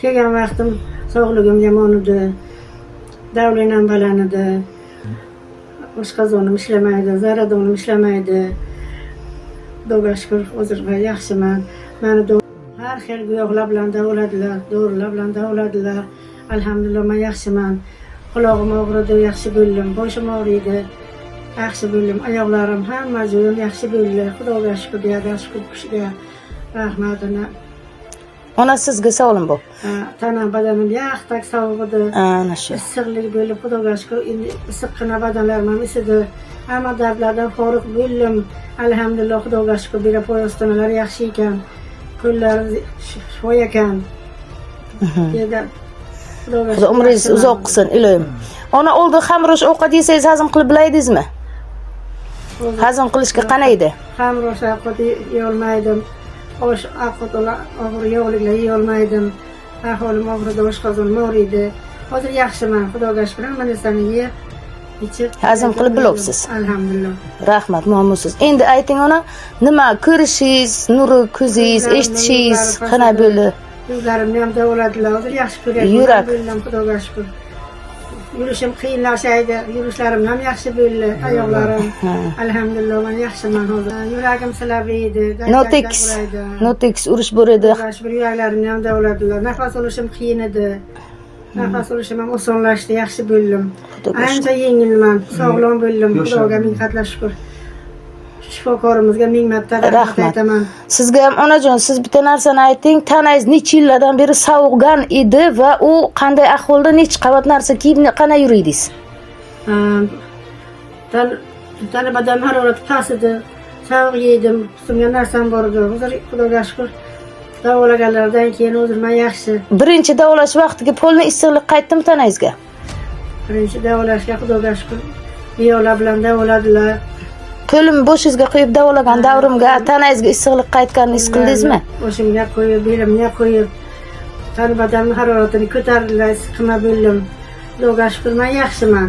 Kelgan vaqtim sog'ligim yomon edi. Давление m baland edi. Oshqozonim ishlamaydi, zaradonim ishlamaydi. Xudoga shukur, hozir man yaxshiman. Mani har xil giyohlar bilan davoladilar, dorilar bilan davoladilar. Alhamdulillah, man yaxshiman. Qulog'im og'ridi, yaxshi bo'ldim. Boshim og'riydi, yaxshi bo'ldim. Oyoqlarim, hamma joyim yaxshi bo'ldi. Xudoga shukur, deyadi, shukur kishiga rahmatini. Ona, sizga savolim bu. Ha, tanam, badanim yaxtak sovuq edi. Ana shu. Issiqlik bo'lib, Xudoga shukur, endi issiqqina badanlarim ham isidi. Hamma dardlardan forig' bo'ldim. Alhamdulillah, Xudoga shukur, bera poyostonalar yaxshi ekan. Qo'llari shifo ekan. Dedi. Xudoga Xudo shukur, umringizni yaxshiman. Uzoq qilsin, iloyim. Ona, oldin xamrosh ovqat yesangiz hazm qilib bilaydingizmi? Hozir Hazm qilishga qanday edi? Xamrosh ovqat yeyolmaydim. Osh ovqat, og'ir yog'liklar yeyolmaydim. Ahvolim og'ridi, oshqozonim og'riydi. Hozir yaxshiman, Xudoga shukur, hamma narsani yeb, ichib. Hazm qilib bilibsiz. Alhamdulillah. Rahmat, muammosiz. Endi ayting, ona, nima ko'rishingiz, nuri ko'zingiz, Ko'zlarimni eshitishingiz nurlari qanday pasaydi. bo'ldi? Yuzlarimni ham davoladilar. Hozir yaxshi ko'ryapman. Yurak. Bo'ldim, Xudoga shukur. Yurishim qiyinlashaydi. Yurishlarim ham yaxshi bo'ldi. Oyoqlarim. Alhamdulillah, man yaxshiman hozir. Yuragim silab edi. Notekis, notekis urish bor edi. Xudoga shukur, yuraklarimni ham davoladilar. Nafas olishim qiyin edi. Nafas olishim ham osonlashdi, yaxshi bo'ldim. Xudoga shukur. Ancha yengilman, sog'lom bo'ldim. Yoshlar. Xudoga ming qatla shukur. Shifokorimizga ming marta rahmat Rahmat. aytaman. Sizga ham, onajon, siz bitta narsani ayting, tanangiz necha yillardan beri sovug'gan edi va u qanday ahvolda, necha qavat narsa kiyib, qanday yurydingiz? Tana badan harorati past edi. Sovuq yedim, ustimga narsam bor edi. Hozir, Xudoga shukur, davolaganlaridan keyin hozir man yaxshi. Birinchi davolash vaqtiga полный issiqlik qaytdimi tanangizga? Birinchi davolashga, Xudoga shukur, giyohlar bilan davoladilar. Qo'lim boshingizga qo'yib davolagan davrimga tanangizga issiqlik qaytganini his qildingizmi? Boshimga qo'yib, belimga qo'yib, tana badanimni haroratini ko'tardilar, issiqqina bo'ldim. Xudoga shukur, man yaxshiman.